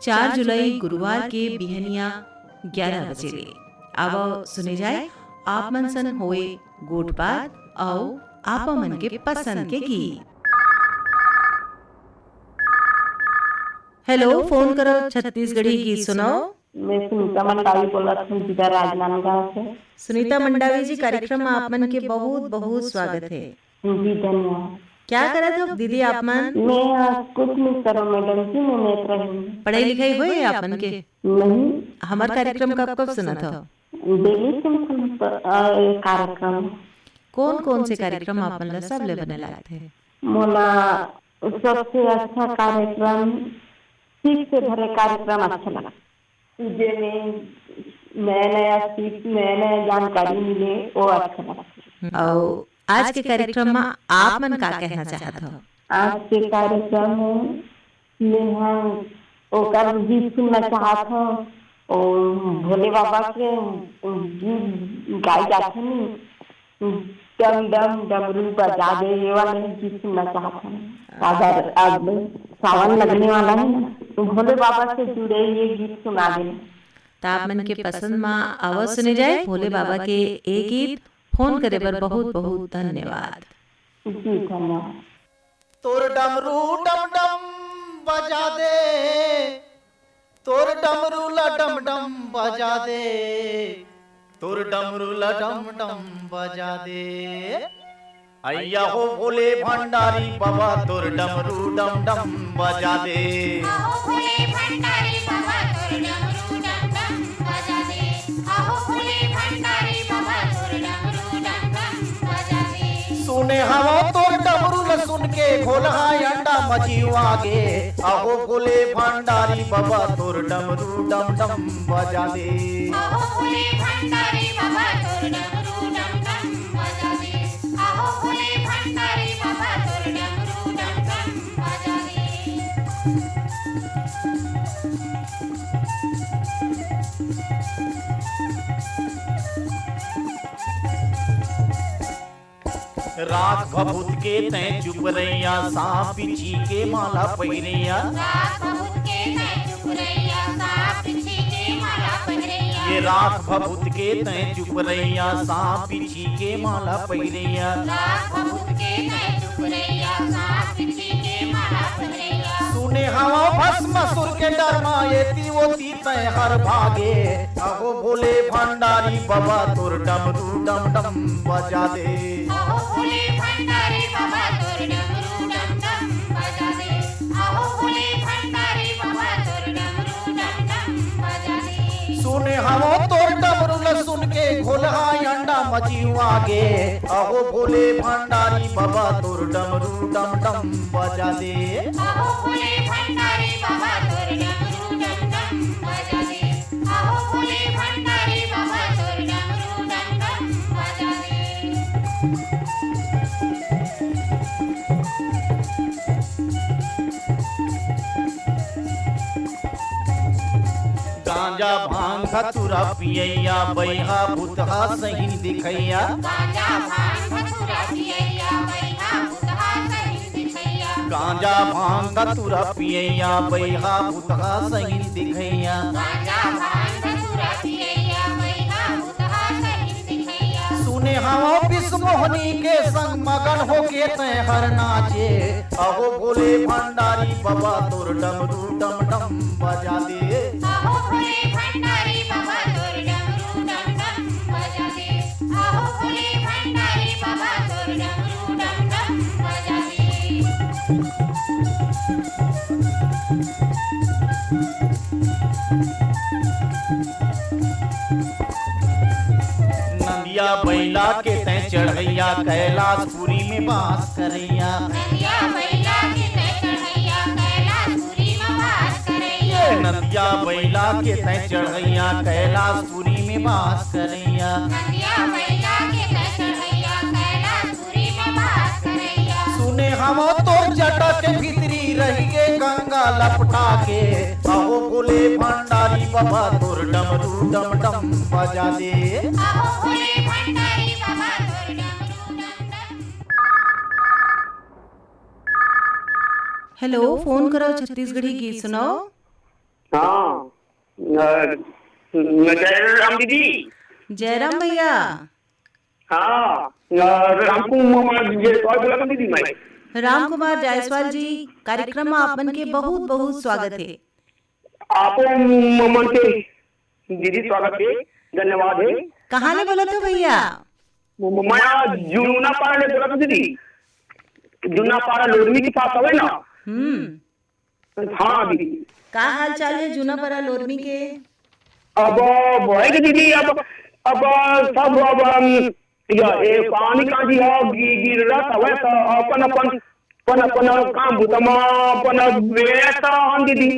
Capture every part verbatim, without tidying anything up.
चार जुलाई गुरुवार के बिहनिया ग्यारह बजे ले। आवव सुने जाए आप मन सन होए गोठ बात अउ आप मन के पसंद के गीत। हेलो, फोन करो छत्तीसगढ़ी गीत सुनाओ। मैं सुनीता मंडावी बोलत हूँ, जिला राजनांदगांव से। सुनीता मंडावी जी, कार्यक्रम में आप मन के बहुत बहुत स्वागत है। जी, धन्यवाद। क्या करत हो दीदी आप मन? मैं, अ, कुछ नहीं करो मैडम जी, मैं नेत्र हूँ। पढ़ाई लिखाई होए आप मन के? नहीं। हमार कार्यक्रम कब कब सुनत हो? डेली सुनत हूँ, अ, कार्यक्रम। कौन कौन से कार्यक्रम आप मन ला सबले बने लागथे? मोला सबसे अच्छा कार्यक्रम, सीख से भरे कार्यक्रम अच्छा लगा, जेमे नया नया सीख, नया नया जानकारी मिले, वो अच्छा लगा। अउ आज के कार्यक्रम में आप मन का कहना चाहत हो? आज के कार्यक्रम में मैं ओकर गीत सुनना चाहत हूँ। ओ भोले बाबा के गीत गाए जाथे नी, डम डम डमरू बजा दे, ये वाले गीत सुनना चाहत हूँ। अगर अब सावन लगने वाला है ना, तो भोले बाबा से जुड़े ये गीत सुना देना। त आप मन के पसंद मा आवाज सुने जाए भोले बाबा के ए गीत। फोन करे बर बहुत बहुत धन्यवाद। जी, धन्यवाद। तोर डमरू डम डम बजा दे, तोर डमरू ला डम डम बजा दे, तोर डमरू ला डम डम बजा दे। अइया हो भोले भंडारी बाबा, तोर डमरू डम डम बजा दे। आहो भोले भंडारी बाबा, तोर डमरू डम डम बजा दे। आहो भोले भंडारी बाबा, तोर डमरू डम डम बजा दे। सुने हवा तोर डमरू ल सुन के भोलहा अंडा मजीवा गे। आहो भोले भंडारी बाबा, तोर डमरू डम डम बजा दे। आहो भोले भंडारी बाबा, तोर डमरू डम डम बजा दे। आहो भोले भंडारी बाबा, तोर डमरू डम डम बजा दे। राख भभूत के तैं चुप रहिया, सांप बिच्छी के माला पहिरैया। राख भभूत के तैं चुप रहिया, सांप बिच्छी के माला पहिरैया। ये राख भभूत के तैं चुप रहिया, सांप बिच्छी के माला पहिरैया। राख भभूत के तैं चुप रहिया, सांप बिच्छी के माला पहिरैया। सुने हवा भस्मासुर के डर मा, एती ओती तैं हर भागे। आहो भोले भंडारी बाबा, तोर डमरू डम डम बजा दे। आहो भोले भंडारी बाबा, तोर डमरू डम डम बजा दे। आहो भोले भंडारी बाबा, तोर डमरू डम डम बजा दे। सुने हवो तोर डमरू ल सुन के घोलहा अंडा मजीवा गे। आहो भोले भंडारी बाबा, तोर डमरू डम डम बजा दे। आहो भोले भंडारी बाबा, तोर डमरू डम डम बजा दे। आहो भोले भंडारी बाबा, तोर डमरू डम डम बजा दे। गांजा भांग धतूरा पियैया, बइहा भूतहा सहीन दिखैया। गांजा भांग धतूरा पियैया, बइहा भूतहा सहीन दिखैया। गांजा भांग धतूरा पियैया, बइहा भूतहा सहीन दिखैया। गांजा भांग धतूरा पियैया, बइहा भूतहा सहीन दिखैया। सुने हवो बिसमोहनी के संग मगन होके तैं हर नाचे। आहो भोले भंडारी बाबा, तोर डमरू डम डम बजा दे। आहो भोले भंडारी बाबा, तोर डमरू डम डम बजा दे। आहो भोले भंडारी बाबा, तोर डमरू डम डम बजा दे। नंदिया बैला के तैं चढ़ैया, कैलाशपुरी में बास करैया। नंदिया बैला के तैं चढ़ैया, कैलाशपुरी में बास करैया। नंदिया बैला के तैं चढ़ैया, कैलाशपुरी में बास करैया। नंदिया बैला के तैं चढ़ैया, कैलाशपुरी में बास करैया। सुने हवो तोर जटा के भीतरी रहि गे गंगा लपटा के। आहो भोले भंडारी बाबा, तोर डमरू डम डम बजा दे। आहो भोले भंडारी बाबा, तोर डमरू डम डम। हेलो, फोन करो, छत्तीसगढ़ी गीत सुनाओ। हाँ, अ, जय राम दीदी। जय राम भैया। हाँ, अ, राम कुमार जायसवाल बोलत हँव दीदी मैं। राम कुमार जायसवाल जी, कार्यक्रम में आप मन के बहुत बहुत स्वागत हे। आपो म-, मन के दीदी स्वागत हे, धन्यवाद हे। कहाँ ले बोलत हो भैया? म-, म-, मैं आज जूनापारा ले बोलत हँव दीदी। जूनापारा लोरमी के पास हवे ना। हम्म। हाँ दीदी। का हाल चाल हे जूनापारा लोरमी के? अब, अब है कि दीदी, अब, अब सब, अब, अम, या, ए, पानी कांजी ह, गि-, गिरत हवय, त अपन, अपन, अपन, अपन काम बुता म अपन व्यस्त हन दीदी।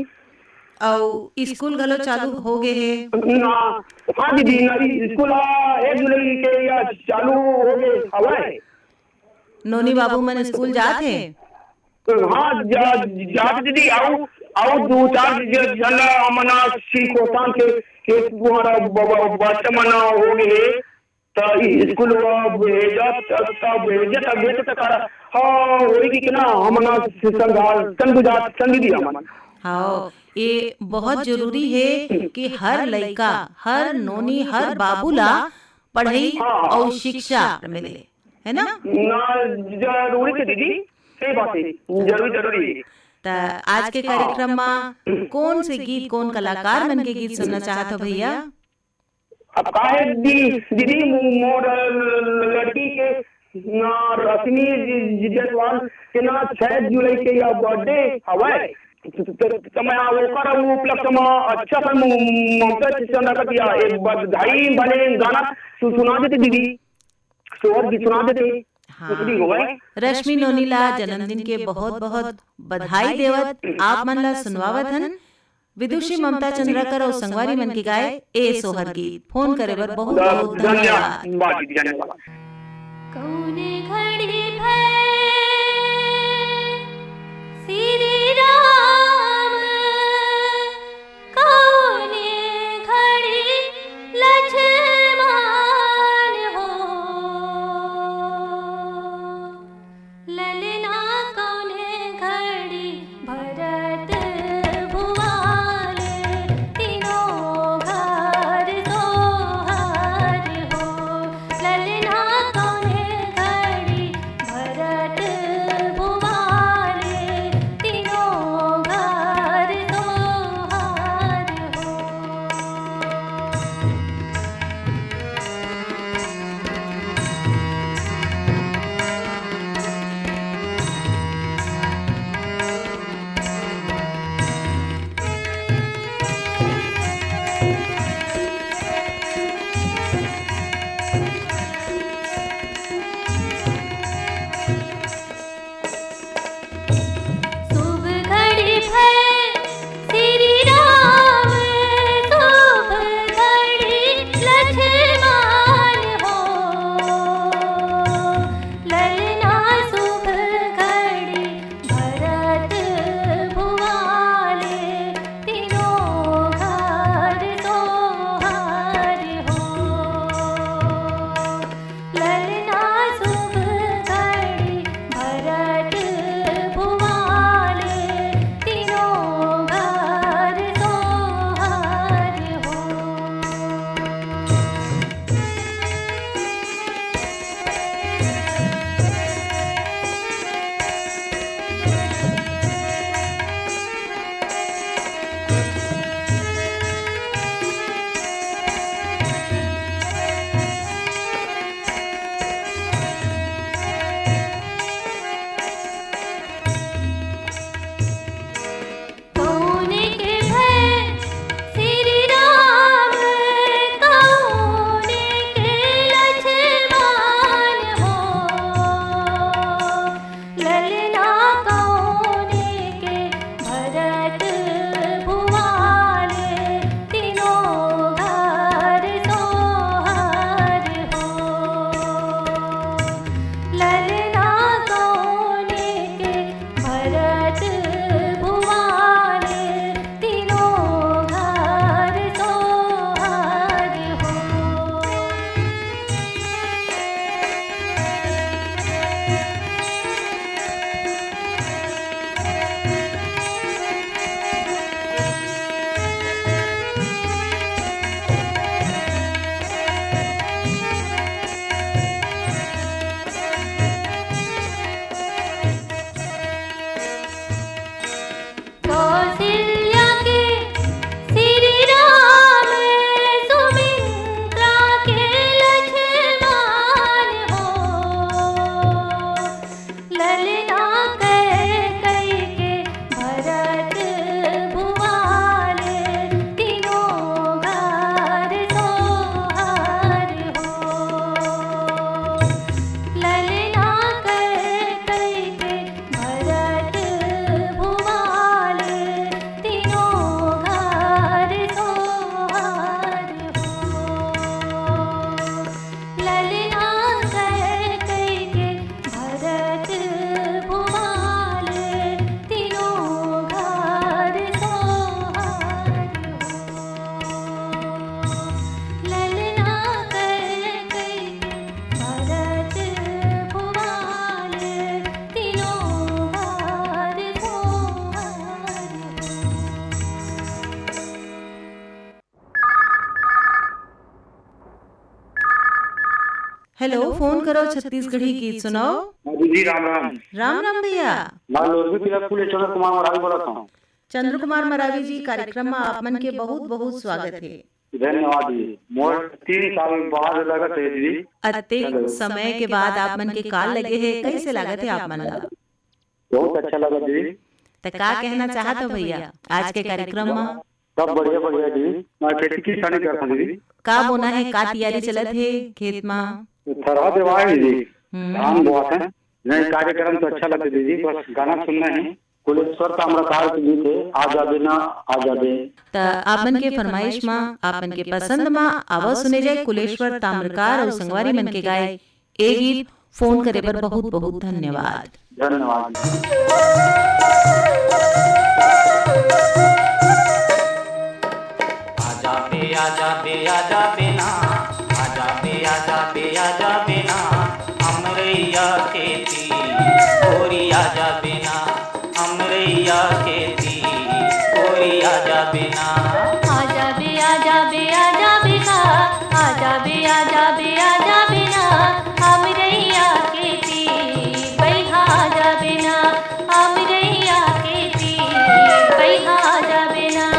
अउ स्कूल घलो चालू हो गे हे। ना, हाँ दीदी, ना, स्कूल ह एक जुलाई के या चालू हो गे हवय। नोनी बाबू मन स्कूल जात हे? हाँ, जा-, जात दीदी, अउ, अउ दू चार ज-, झन ला हमन ह सिखोथन के, के तुम्हारा ब-, ब-, बच्चा मन हो गे हे, त स्कूल व भेजत, त भेजत, भेजत कर, हाँ, वही कि ना, हमन ह संघाल, संग गुजार, संग दीदी हमन। हाँ, ये बहुत जरूरी हे कि हर लइका, हर नोनी, हर बाबू ला पढ़ई हाँ। अउ शिक्षा मिले, है ना? ना, जरूरी हे दीदी, सही बात हे, जरूरी, जरूरी हे। त आज के हाँ। कार्यक्रम मा कौन से गीत, कौन कलाकार मन के गीत सुनना चाहत हो भैया? अब काहे दी-, दीदी, मो-, मोर ल-, ल-, लड़की के ना रश्मि ज-, ज-, जायसवाल के ना छह जुलाई के या बर्थडे हवय। त, त, त मैं ओकर उपलक्ष्य म अच्छा सन मु-, ममता चंद्रकर या एक बधाई बने गाना सु-, सुना देते दीदी, सोहर गीत सुना देते, हाँ। कुछ भी होवय। रश्मि नोनी ला जन्मदिन के बहुत बहुत बधाई देवत आप मन ला सुनवावत हन। विदुषी ममता चंद्रकर अउ संगवारी मन के गाए ए सोहर गीत। फोन करे बर बहुत बहुत धन्यवाद। धन्यवाद दीदी, धन्यवाद। कौने घड़ी भय श्री राम, कौने घड़ी लक्ष्मण हो, ललना कौने घड़ी भरत भुआल, तीनों घर सोहर हो। ललना कौने घड़ी भरत हेलो, फोन करो छत्तीसगढ़ी गीत सुनाओ। हाँ दीदी, राम राम। राम राम भैया। मैं लोरबी किला कुलेश्वर कुमार मरावी बोलत हूँ। चंद्र कुमार मरावी जी, कार्यक्रम में आप मन के बहुत बहुत स्वागत है। धन्यवाद जी। मोर तीन साल बाद लगत है दीदी। अतेक हेलो। समय के बाद आप मन के कॉल लगे है, कैसे लागत है आप मन ला? बहुत अच्छा लगा दीदी। त का कहना चाहत हो भैया आज के कार्यक्रम में? सब बढ़िया बढ़िया जी। मैं खेती किसानी करता हूँ दीदी। का बोना है, का तैयारी चलत है खेत में? तो थरहा देवा है दीदी। हम्म। धान बोआत है। नहीं, कार्यक्रम तो अच्छा लगता है दीदी, बस गाना सुनना है। कुलेश्वर ताम्रकार के गीत है, आ जाबे ना, आ जाबे। त आप मन के फरमाइश मा, आप मन के पसंद मा आवा सुने जाए कुलेश्वर ताम्रकार और संगवारी मन के गाए ए गीत। फोन करे बर बहुत बहुत धन्यवाद। धन्यवाद। आजा बे, आजा बे, आजा बे ना, आजा बे, आजा बे, आजा बे ना, अमरैया खेती गोरी आजा बे ना, अमरैया खेती गोरी आजा बे ना। आजा बे, आजा बे, आजा बे ना, आजा बे, आजा बे, आजा बे ना, अमरैया खेती बैहा आजा बे ना, अमरैया खेती बैहा आजा बे ना।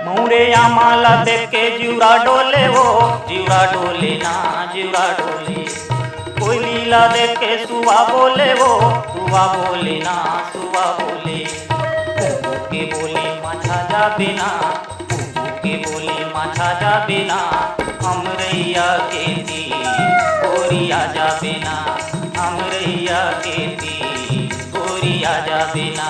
मौरे आमा ला देख के जिउरा डोले वो, जिउरा डोले ना, जिउरा डोले। कोयली ला देख के सुआ बोले वो, सुआ बोले ना, सुआ बोले। कुहू के बोली मा छा जाबे ना, कुहू के बोली मा छा जाबे ना, अमरैया खेती गोरी आ जाबे ना, अमरैया खेती गोरी आ जाबे ना।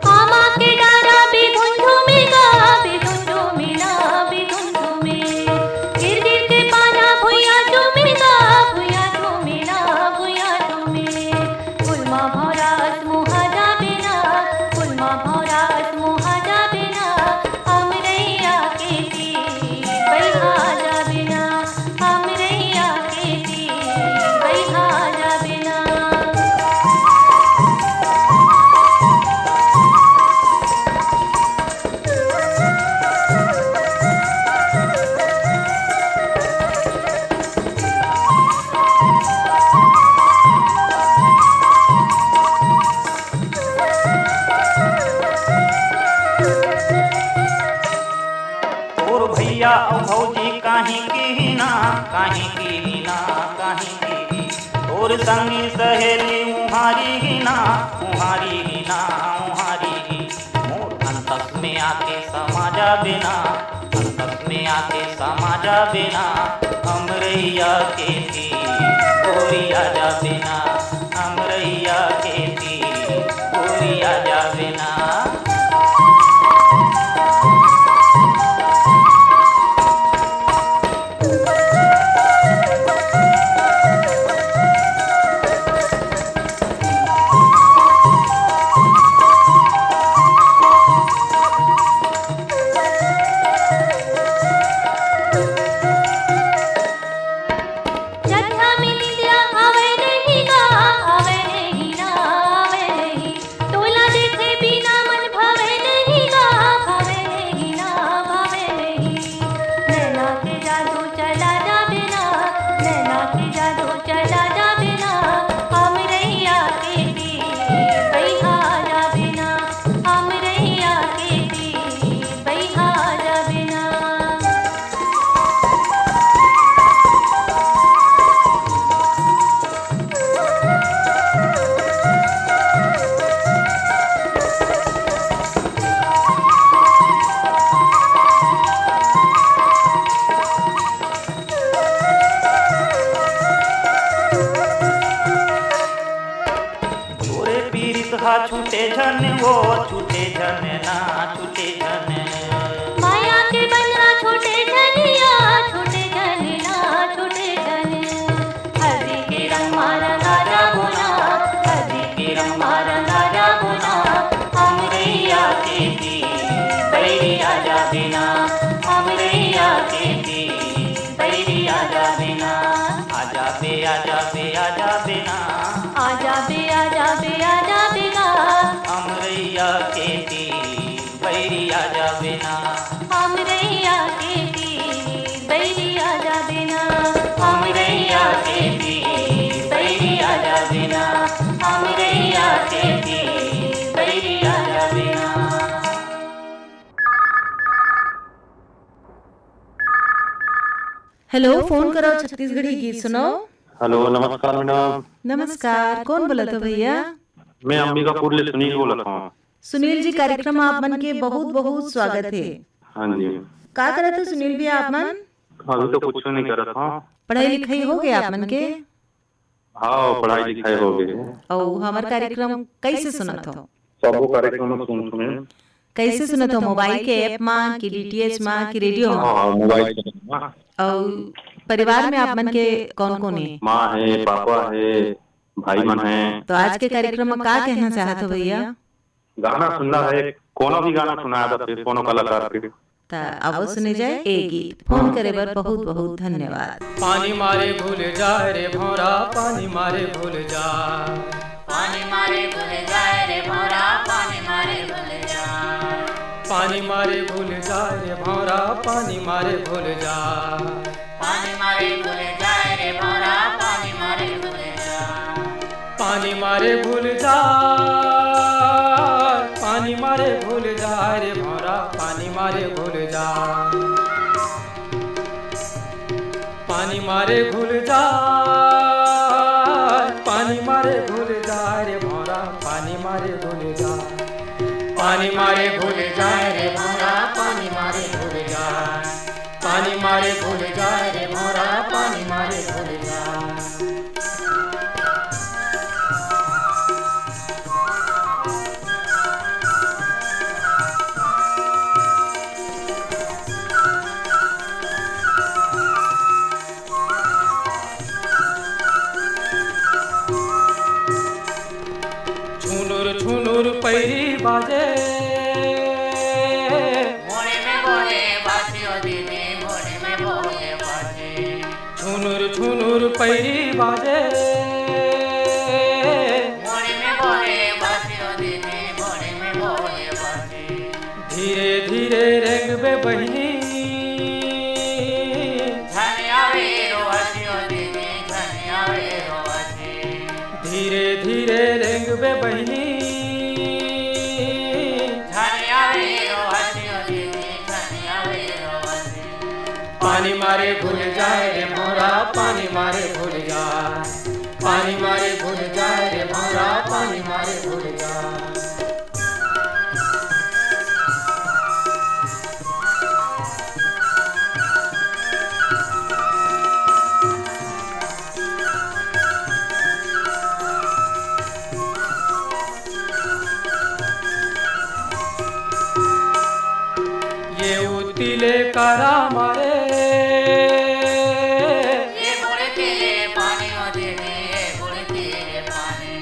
आमा के डारा बिधुन झूमे गा, बिधुन झूमे ना, बिधुन झूमे। गिर गिर के पाना भुइया झूमे गा, भुइया झूमे ना, भुइया झूमे। फूल मा भौरा अस मुहा जाबे ना, फूल मा भौरा अस मुहा जाबे ना। अमरैया के तीर बैहा जाबे ना, अमरैया के तीर बैहा जाबे ना। तोर भैया अउ भौजी काहीं किही ना, काहीं किही ना, काहीं किही। तोर संगी सहेली उहारी ही ना, उहारी ही ना, उहारी ही। मोर अंतस में आके समा जाबे ना, अंतस में आके समा जाबे ना। अमरैया के तीर गोरी आ जाबे ना, अमरैया के तीर गोरी आ जाबे ना। जतका मिली दिया आवे नहीं ना, आवे नहीं ना, आवे नहीं। तोला देखे वो छूटे झन ना, छूटे झन। माया के बंधना छूटे झन या, छूटे झन ना, छूटे झन। हल्दी के रंग मा रंगा जाबो ना, हल्दी के रंग मा रंगा जाबो ना। हमरैया के तीर बैरी आ जाबे ना, हमरैया के तीर बैरी आ जाबे ना। आ जाबे, आ जाबे, आ जाबे ना। आ जाबे, आ जाबे, आ जाबे ना। हमरैया के तीर बैरी आ जाबे ना। हमरैया के तीर बैरी आ जाबे ना। हमरैया के तीर बैरी आ जाबे ना। हमरैया के तीर बैरी आ जाबे ना। हेलो, फोन करो छत्तीसगढ़ी गीत सुनो। हेलो, नमस्कार मैडम। नमस्कार, कौन बोलत हो भैया? मैं अंबिकापुर ले सुनील बोलत हूँ। सुनील जी, कार्यक्रम आप मन के बहुत बहुत स्वागत है। हाँ जी। का करत हो सुनील भैया आप मन? अभी तो कुछ नहीं करत हूँ। पढ़ाई लिखाई हो गया आप मन के? हाँ, पढ़ाई लिखाई हो गई है। अउ हमर कार्यक्रम कैसे सुनत हो? सबो कार्यक्रम में सुनत हूँ मैं। कैसे सुनत हो? मोबाइल के ऐप मा कि डीटीएच मा कि रेडियो मा? हाँ, हाँ, मोबाइल के ऐप मा। अउ परिवार में आप मन के कौन कौन है? माँ है, पापा है, भाई मन है। तो आज के कार्यक्रम में का कहना चाहत हो भैया? गाना सुनना है, कोनो भी गाना सुना है, बस कोनो कलाकार के। त आवो सुने जाए ए गीत। फोन करे बर बहुत बहुत धन्यवाद। पानी मारे घुल जाए रे भौरा, पानी मारे घुल जा। पानी मारे घुल जाए रे भौरा, पानी मारे घुल जा। पानी मारे घुल जाए रे भौरा, पानी मारे घुल जा। पानी मारे घुल जाए रे भौरा, पानी मारे घुल जा। पानी मारे घुल जा, पानी मारे घुल जा रे भौरा, पानी मारे घुल जा। पानी मारे घुल जा, पानी मारे घुल जा रे भौरा, पानी मारे घुल जा। पानी मारे घुल जा रे भौरा, पानी मारे घुल जा। पानी मारे घुल जा रे भौरा, पानी मारे घुल जा। छुनुर छुनुर पैरी बाजे। मोरे में बोले बासियो दीदी, मोरे में बोले बाजे। छुनुर छुनुर पैरी बाजे। मोरे में बोले बासियो दीदी, मोरे में बोले बाजे। धीरे धीरे रेंगबे बहिनी। झन आवे रो हसियो दीदी, झन आवे रो हसी। धीरे धीरे रेंगबे बहिनी। झन आवे रो हसियो दीदी, झन आवे रो हसी। पानी मारे घुल जाए रे भौरा, पानी मारे घुल जाए। पानी मारे घुल जाए रे भौरा, पानी मारे घुल जाए। ये उतिले करा मारे। ये बुड़ती ले पानी ओ दीदी, ये बुड़ती ले पानी।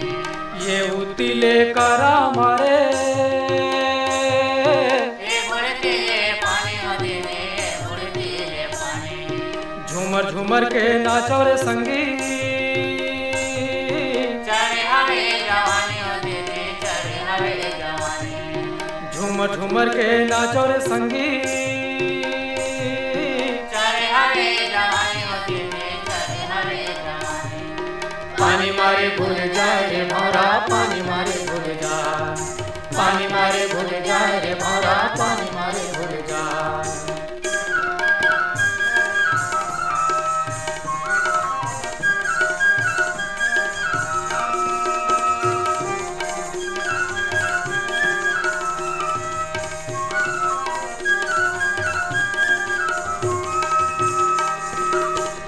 ये उतिले करा मारे। ये बुड़ती ले पानी ओ दीदी, ये बुड़ती ले पानी। झूमर झूमर के नाचो रे संगी। चढ़े हवे जवानी ओ दीदी, चढ़े हवे जवानी। झूमर झूमर के नाचो रे संगी। चढ़े हवे जवानी ओ दीदी, चढ़े हवे जवानी। पानी मारे घुल जाए रे भौरा, पानी मारे घुल जाए। पानी मारे घुल जाए रे भौरा, पानी मारे घुल जाए।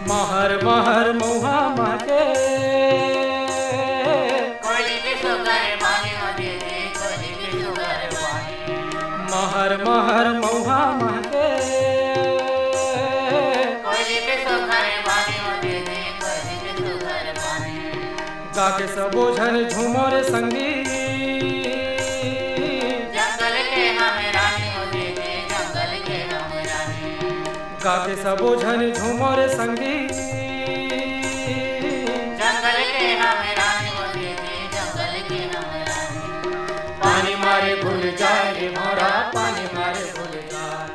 महर महर मउहा महके। कोयली के सोंग रे पानी ओ दीदी, कोयली के गा के सबो झन झूमो रे संगी। जंगल के हवे रानी ओ दीदी, जंगल के हवे रानी। गा के सबो झन झूमो रे संगी। जंगल के हवे रानी ओ दीदी, जंगल के हवे रानी। पानी मारे भूल जाए रे भौरा, पानी मारे भूल जाए,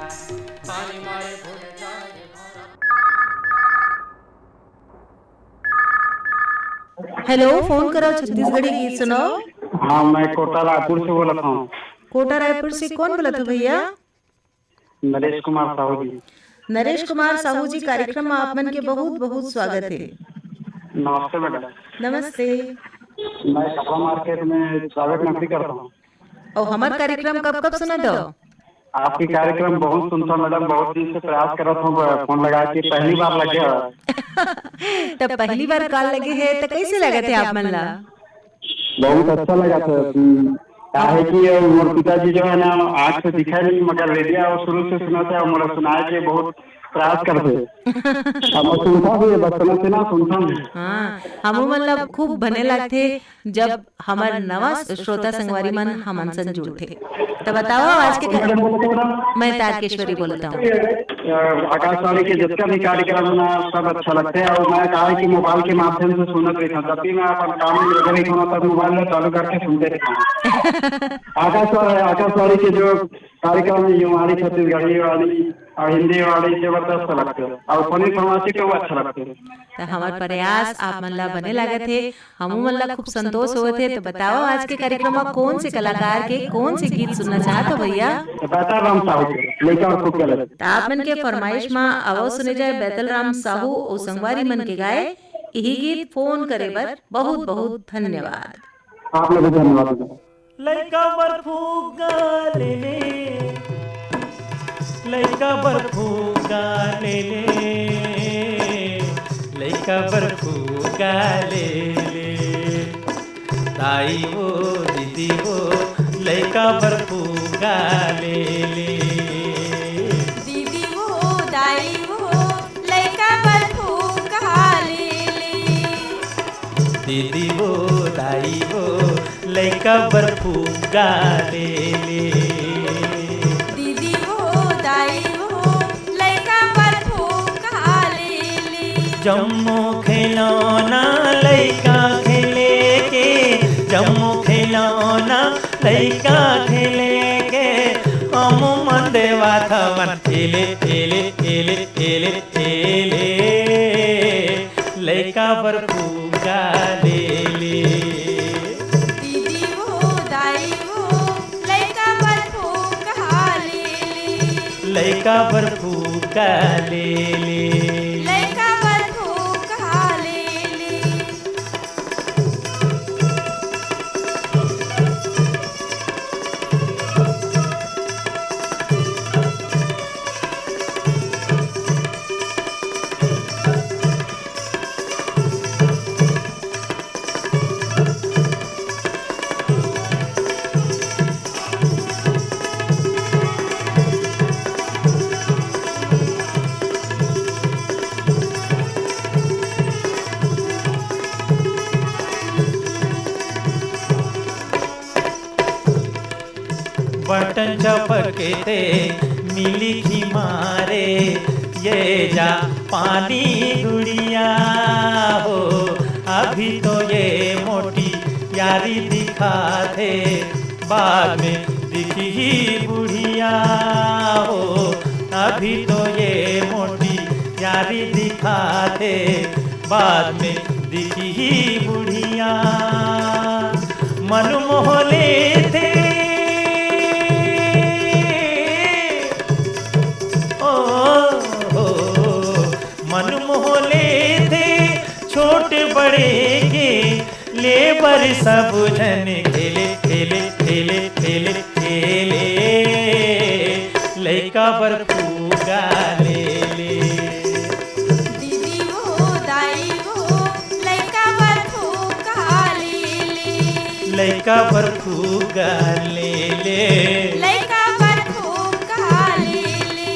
पानी मारे भूल जाए रे भौरा। हेलो, फोन करो, छत्तीसगढ़ी गीत सुनाओ। हाँ, मैं कोटा रायपुर से बोलत हूँ। कोटा रायपुर से कौन बोलत हो भैया? नरेश कुमार साहू जी। नरेश कुमार साहू जी, कार्यक्रम में आप मन के बहुत बहुत स्वागत है। नमस्ते मैडम। नमस्ते। मैं कपड़ा मार्केट में प्राइवेट नौकरी करता हूँ। और हमार कार्यक्रम कब कब सुनत हो? आपके कार्यक्रम बहुत सुनता मैडम, बहुत दिन से प्रयास करत हूँ, फोन लगा के पहली बार लगे है। तब पहली बार कॉल लगे है तो कैसे लगत है आप मन ला? बहुत अच्छा लगा था। हम्म, काहे कि ये मोर पिताजी जो है ना, आँख से दिखाई नहीं, मगर रेडियो और शुरू से सुना था, मोला सुनाए के बहुत प्रयास करते। अब मैं सुनता भी है, बचपन से ना सुनता हूँ। हाँ, हमू मन ला खूब बने लगथे, जब हमर नवा श्रोता संगवारी मन हमन संग जुड़थे। त बताओ आज के मैडम बोलत हूँ मैडम। मैं तारकेश्वरी बोलत हूँ। अ, आकाशवाणी के जितना भी कार्यक्रम ना, सब अच्छा लगता है। और मैं कहा कि मोबाइल के माध्यम से सुनत रहता हूँ, जब भी मैं अपन काम में लगे रहता हूँ ना, तब मोबाइल में चालू करके सुनते रहता हूँ। आकाशवाणी, आकाशवाणी के जो कार्यक्रम है, ये हमारी छत्तीसगढ़ी वाली और हिंदी वाली जबरदस्त लगते हैं, और फनी फरमाइशी के वो अच्छा लगते हैं। त हमार प्रयास आप मन ला बने लागत है, हमू मन ला खूब संतोष होवत है। तो बताओ, आज के कार्यक्रम में कौन से कलाकार के कौन से गीत सुनना चाहत हो भैया? तो बैतल राम साहू के लइका अउ खूब गलत। त आप मन के फरमाइश में आवो सुने जाए बैतल राम साहू अउ संगवारी मन के गाए यही गीत। फोन करे बर बहुत बहुत धन्यवाद। आप लोग भी धन्यवाद। लइका बर फुग्गा ले ले, लइका बर फुग्गा ले ले, लइका बर फुग्गा ले ले। दाई वो, दीदी वो, लइका बर फुग्गा ले ले। दीदी वो, दाई वो, लइका बर फुग्गा ले ले। दीदी वो, दाई वो, लइका बर फुग्गा ले ले। दीदी वो, दाई वो, लइका बर फुग्गा ले ले। जम्मो खिलौना लइका खेले के, जम्मो खिलौना लइका खेले के, हमू मन देवाथवन एले, एले, एले, एले, एले। लइका बर फुग्गा ले ले। दीदी वो, दाई वो, लइका बर फुग्गा ले ले। लइका बर फुग्गा ले ले। लइका बर फुग्गा ले ले। बटन चपके ते मिली खी मारे, ये जा पानी गुड़िया हो। अभी तो ये मोटी यारी दिखाथे, बाद में दिखही बुढ़िया हो। अभी तो ये मोटी यारी दिखाथे, बाद में दिखही बुढ़िया। मन मोह लेथे, ओ हो, मन मोह लेथे छोट बड़े के, ले बर सब झन खेले, खेले, खेले, खेले, खेले। लइका बर फुग्गा ले ले। दीदी वो, दाई वो, लइका बर फुग्गा ले ले। लइका बर फुग्गा ले ले। लइका बर फुग्गा ले ले।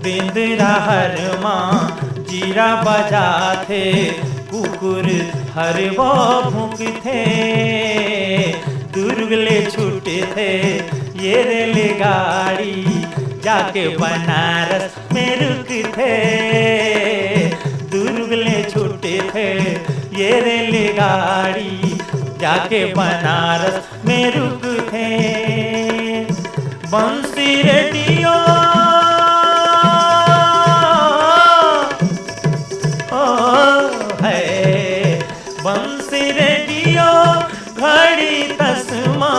बेंदरा हर मा जीरा बजाथे, कुकुर हर वो भूंकथे। दुर्ग ले छूटथे ये रेलगाड़ी, जाके बनारस में रुकथे। दुर्ग ले छूटथे ये रेलगाड़ी, जाके बनारस में रुकथे। बंसी रेडियो, ओ है, बंसी रेडियो, घड़ी तसमा,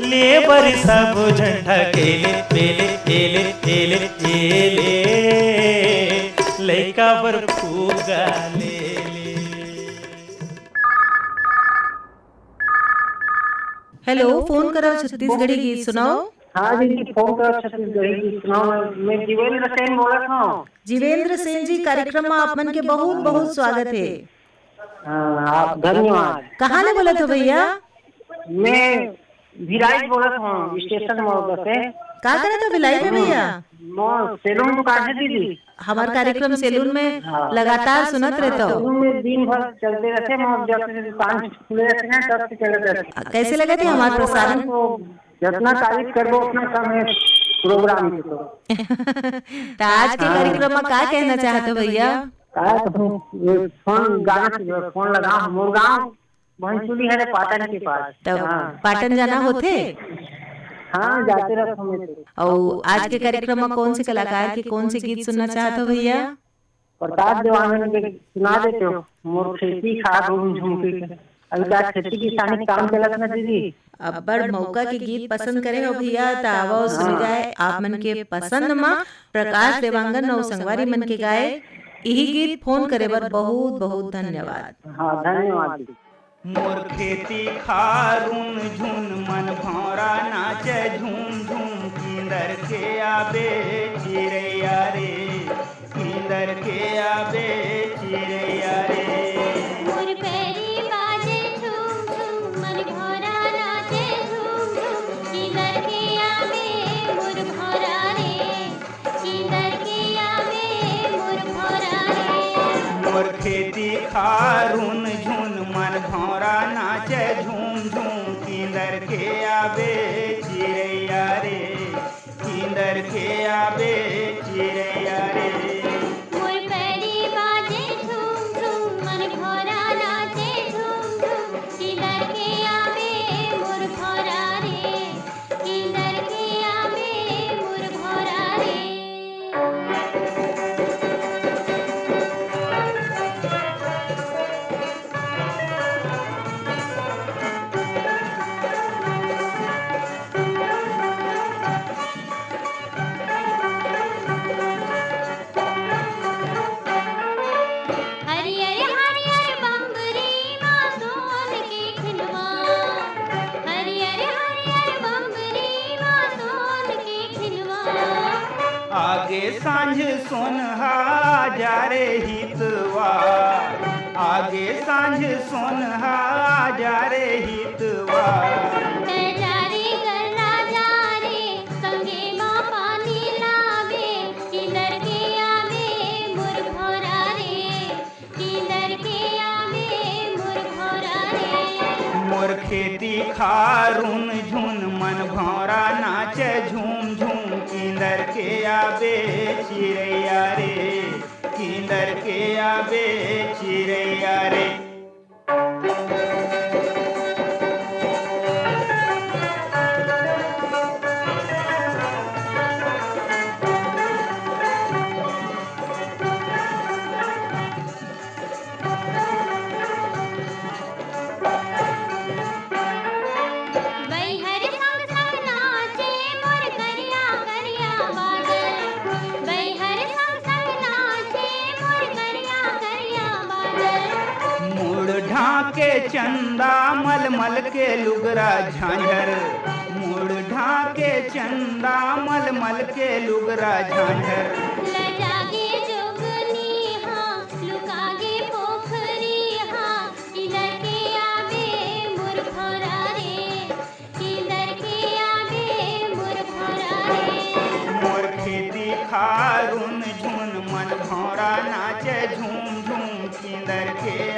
ले बर सब झंडा केले, केले, केले, केले, केले, लइका बर फुग्गा ले ले। हेलो, फोन करो छत्तीसगढ़ी गीत सुनाओ। हाँ दीदी, फोन करो छत्तीसगढ़ी गीत सुनाओ। मैं जीवेंद्र सेन बोलत हूँ। जीवेंद्र सेन जी, कार्यक्रम में आप मन के बहुत बहुत स्वागत है। हाँ, आप धन्यवाद। कहाँ ले बोलत हो भैया? मैं भिलाई बोलत हूँ, स्टेशन मोड़ से। का करत हो भिलाई में भैया? मोर सैलून दुकान है दीदी। हमार कार्यक्रम सैलून में हाँ। लगातार सुनत रहता हो। सैलून में दिन भर चलते रहते हैं, मोर जब से दुकान खुले रहते हैं तब से चलते रहते हैं। कैसे लगे थे हमारे प्रसारण? तो जितना तारीफ करबो उतना कम है प्रोग्राम की तो। तो आज के हाँ। कार्यक्रम में का कहना चाहते हो भैया? का कहूँ, ये फोन गाना से जो फोन लगा, मोर गाँव भंसुली हरे पाटन के पास। तो हाँ। पाटन जाना होथे? हाँ, जाते रहते हमें तो। और आज के कार्यक्रम में कौन से कलाकार के कौन से गीत सुनना चाहते हो भैया? प्रकाश देवानंद के सुना देते हो, मोर खेती खार रूम झुमकी के। अभी का खेती किसानी के काम चलत ना दीदी। अब्बड़ मौका के गीत पसंद करे हो भैया, त आवो सुन हाँ। जाए आप मन के पसंद मा प्रकाश देवांगन अउ संगवारी मन के गाए इही गीत। फोन करे बर बहुत बहुत धन्यवाद। हाँ, धन्यवाद दीदी। मोर खेती खारुन झुन मन भौंरा नाचे झूम झूम, किंदर के आबे चिरैया रे, किंदर के आबे चिरैया रे। मोर पैरी बाजे झूम झूम, मन भौंरा नाचे झूम झूम, किंदर के आबे मोर भौंरा रे। किंदर के आवे मोर भौरा रे। मोर खेती खारुन झुन मन भौरा नाचे झूम झूम। किंदर के आवे चिरैया रे, किंदर के आवे चिरैया रे। मोर पैरी बाजे झूम झूम मन भौरा नाचे झूम झूम। किंदर के आवे मोर भौरा रे। किंदर के आवे मोर भौरा रे। हरियर हरियर बम्बरी मा सोन के खिलवा, हरियर हरियर बम्बरी मा सोन के खिलवा। आगे सांझ सोनहा जा रे हितवा, आगे सांझ सोनहा जा रे हितवा। तै जा रे गल्ला जा रे, संगे मा पानी लावे, किंदर के आवे मोर भौरा रे। किंदर के आवे मोर भौरा रे। मोर खेती खारुन झुन मन भौरा नाचे झूम झूम। किंदर के आवे चिरैया रे, किंदर के आवे चिरैया रे। बैहर संग संग नाचे मोर करिया करिया बादल, बैहर संग संग नाचे मोर करिया करिया बादल। मुड़ ढाके चंदा मलमल के लुगरा झांझर, मुड़ ढाके चंदा मलमल के लुगरा झांझर। लजागे जोगनी हा, लुकागे पोखरी हा, किंदर के आवे मोर भौरा रे, किंदर के आवे मोर भौरा रे। मोर खेती खारुन नाचे झूम झूम किंदर के